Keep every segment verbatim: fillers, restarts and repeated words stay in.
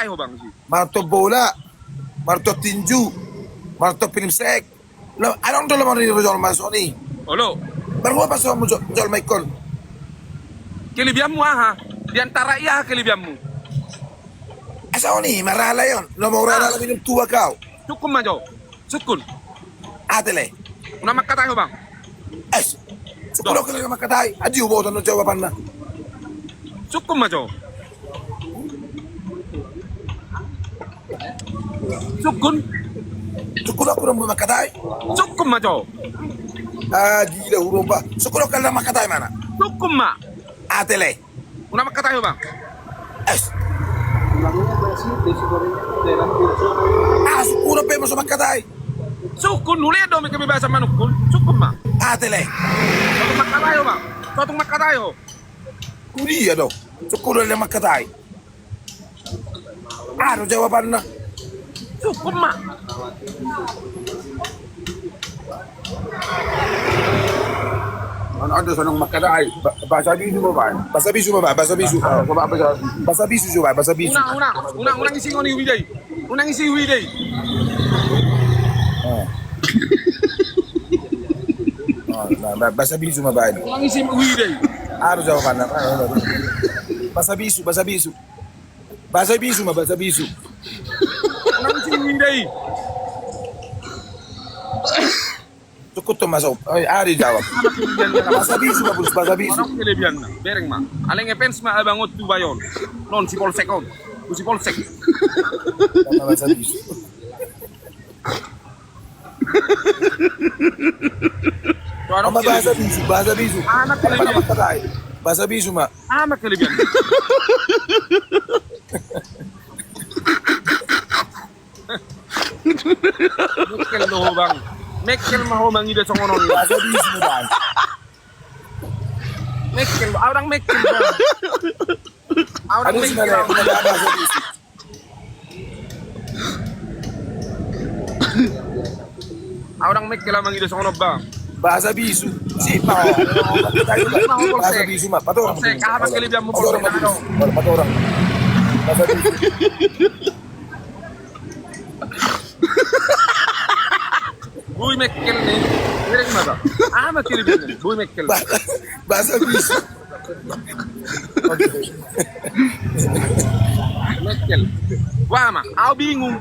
Ho bang si. Manonton bola, manonton tinju, manonton film seks. Adong do lomo ni jolma songon i. Olo. Baru apa so jolma ingkon? Kelebihanmu aha? Di antara i aha kelebihanmu? Asa on i maralai on. Lomo urana minum tuak au. Sungkun ma jo. Sungkun. Atele. Unang mangkatai ho bang. Es. Sungkun au kelebihan mangkatai. Adio boto no jawabanna. Sungkun ma jo. Sungkun. Sungkun au kelebihan mangkatai. Sungkun ma jo. Ah gila uromba. Sungkun au kelebihan mangkatai mana? Sungkun ma. Atele. Unang mangkatai ho bang. Es. Ah sungkun au pe masa mangkatai. Sungkun ule do me kebebasan manungkun. Sungkun ma. Atele. Sotung mangkatai ho bang. Sotung mangkatai ho. Kudia do. Sungkun ule mangkatai. Ado jawabanna. Sungkun ma. Mana ada sonong mangkatai. Bahasa bisu ma baen. Bahasa bisu ma baen. Bahasa bisu. Bahasa bisu coba bahasa bisu. Unang unang unang unang isi ngoni uidei. Unang isi uidei. Bahasa bisu ma baen. Unang isi uidei. Ado jawabanna. Bahasa bisu bahasa bisu. Bahasa bisu ma bahasa bisu. Unang isi uidei. Cukup tu masuk. Ari jawab. Bahasa bisu ma bulus bahasa bisu. Bereng ma. Aleng e fans ma abang on tu bayon. Non si polsek on. Tu si polsek. Bahasa bisu. Bahasa bisu, bahasa bisu. Anak kelebihan. Bahasa bisu ma. Anak kelebihan. Mekkel do ho bang. Mekkel ma ho mangido songon on. Bahasa bisu ma bang. Mekkel do. Orang mekkel bang. Orang mekkel. Orang mekkel mangido songon on bang. Bahasa bisu. Si pau. Bahasa bisu ma. Patorang. Aha ma kelebihanmu patorang. Patorang. Bahasa bisu. Bui mekkel ni. Bereng ma bang. Aha ma kelebihanmu bui mekkel. Bahasa bisu. Mekkel. Wah ma, au bingung.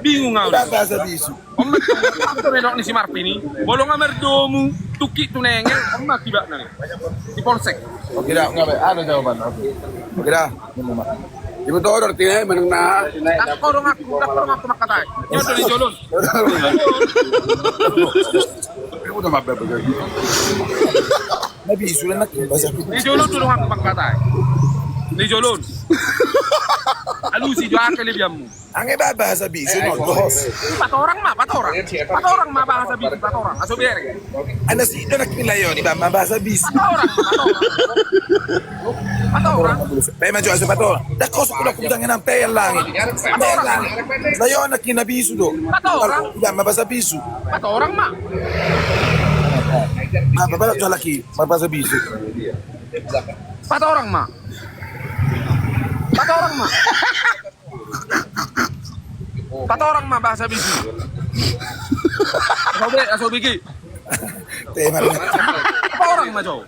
Bingung au. Bahasa bisu. Om mekkel do ni si Marpi ni. Bolong amardomu tuki tu nengel. Om mati bak nani. Di polsek. Oke dah, enggak baik. Ada jawaban. Oke. Oke dah. Ibu todor tihe menang na. Tak korong aku, tak korong aku makatai. Nyoto di jolon. Ibu udah mabek begitu. Na bisu lah nak bahasa. Di jolon tu dohot mangkatai. Di jolon. Alusi jo aha kelebihanmu. Angge ba bahasa bisu no dos. Patorang ma, patorang. Patorang ma bahasa bisu, patorang. Aso bereng. Ana si do nak nilai on iba ma bahasa bisu. Patorang ma, patorang. Patorang. Pe ma jo aso patorang. Dah kos udah kudang enam pe langi. Patorang. Layo nak nina bisu do. Patorang. Iba ma bahasa bisu. Patorang ma. Ma babalak jo laki. Marbahasa bisu. Patorang ma. Patorang ma. Patorang ma bahasa bisu. Aso be, aso bigi. Patorang ma jo.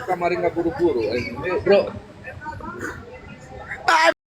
Kemarin nggak buru-buru, eh. Bro.